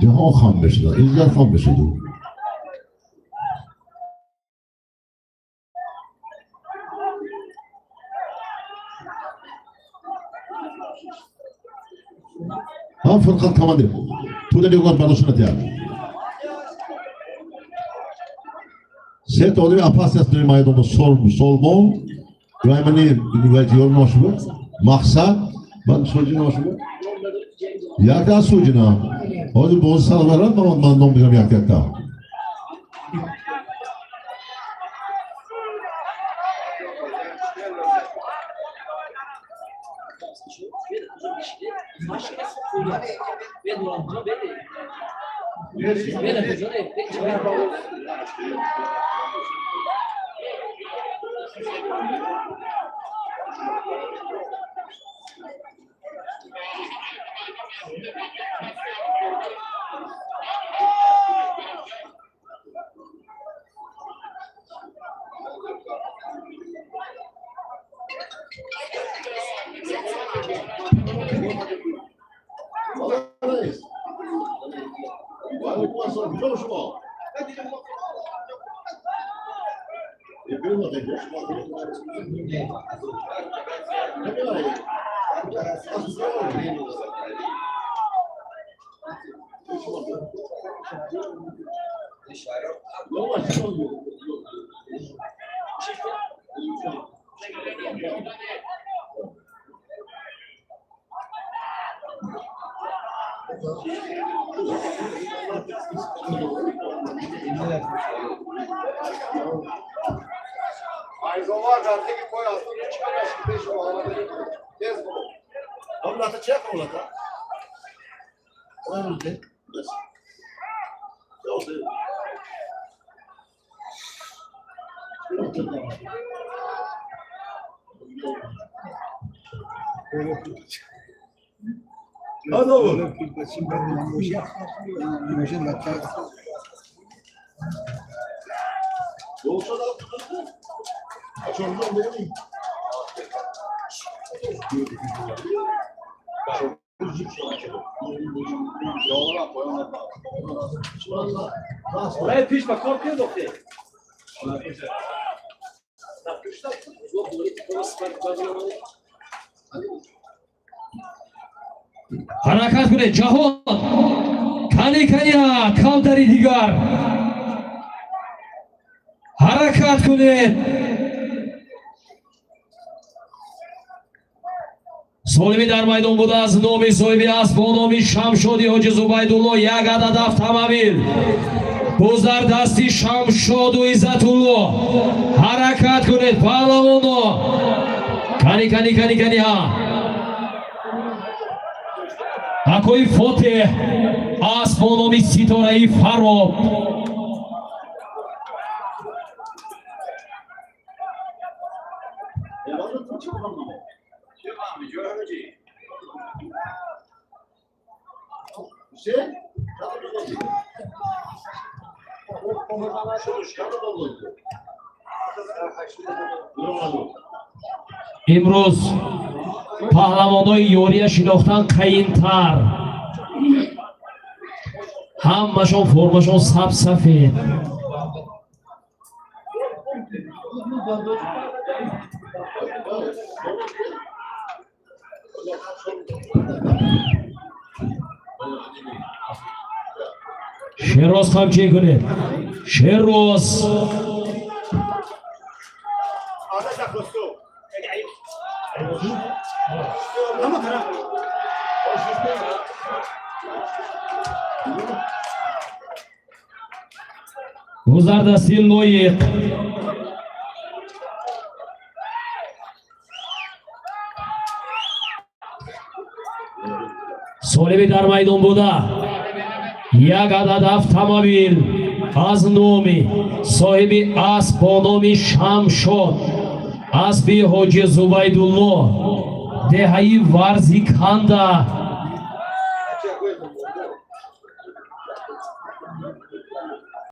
Ҷаҳон хам мешуда, иззат хам мешуду. Ҳам фурқат командир. Туда нигоҳ бардошта натиҳад. Се та одами опасный аст дар майдон Солмон, Ибраҳимани ёр ношбу, Мақсад, баъд Суҷи ношбу. Якта аз Суҷина. Ҳозир бози сар барад, ман ном мегирам як якта. Ҳаракат кунед, Ҷаҳон, кани, каня, кавдари дигар, ҳаракат кунед. Солими дар майдон буда аз номи соҳиби асп бо номи Шамшоди Ҳоҷи Зубайдулло як адад автомобил гузар дасти Шамшоду Иззатулло. Ҳаракат кунед, паҳлавоно, кани, кани, кани, кани ҳа. Акои Фотеҳ, асп бо номи Ситораи Фароб. Имрӯз паҳлавонои ёрия шинохтан қайинтар, ҳамашон формашон саб сафед. Шероз, қамчин кунед, Шероз. Гузардасти лоиқ. Солими дар майдон буда як адад автомобил аз номи соҳиби асп бо номи Шамшод, аспи Ҳоҷи Зубайдулло, деҳаи Варзиканда.